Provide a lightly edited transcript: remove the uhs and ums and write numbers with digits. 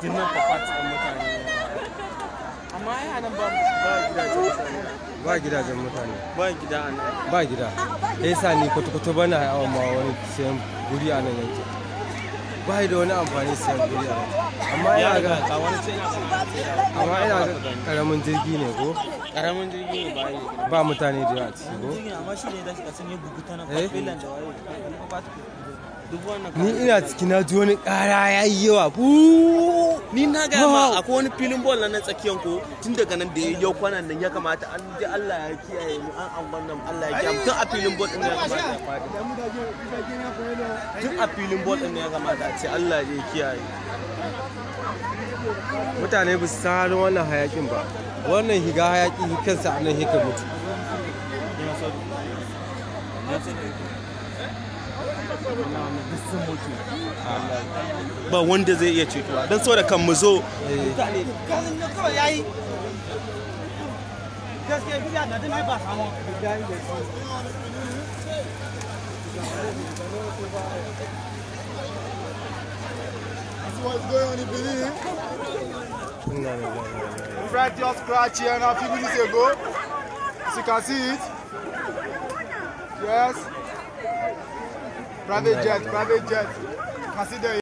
Dinnan fafatin mutane. Amma ai anan ba gidajen mutane. Ba gidajen mutane. Ba gida anan. Ba gida. Yasa ni kwata-kwata bana hawa ma wani sayan guri a nan yankin. Ba da wani amfani sayan guri a nan. Amma ina ga amma ina ga karamin jirgi ne ko? Karamin jirgi ne ba yi. Ba mutane da yawa a ciki ko? Amma shi ne da shi kasan ya bugu ta nan Eh? fafilan da waye. Ni ina ciki na ji wani ƙara ya yi yawa. Buuu! Ni na gaya ma akwai wani filin ball na tsakiyan ko tun daga nan da ya yau kwanan nan ya kamata an ji Allah ya kiyaye mu an angon nan Allah ya kiyaye mu tun a filin ball din ya kamata ya faɗi. Tun a filin ball din ya kamata a ce Allah ya kiyaye. Mutane ba su san halin wannan hayakin ba. Wannan higa hayaki kansa a nan hika mutu. Ba wanda zai iya cetowa don saboda kan mu zo. What's going on in Benin? Inna lillahi wa inna ilaihi. Fred just crashed here now a few minutes ago. As you can see it. Yes. Private jet, private jet. You can see there.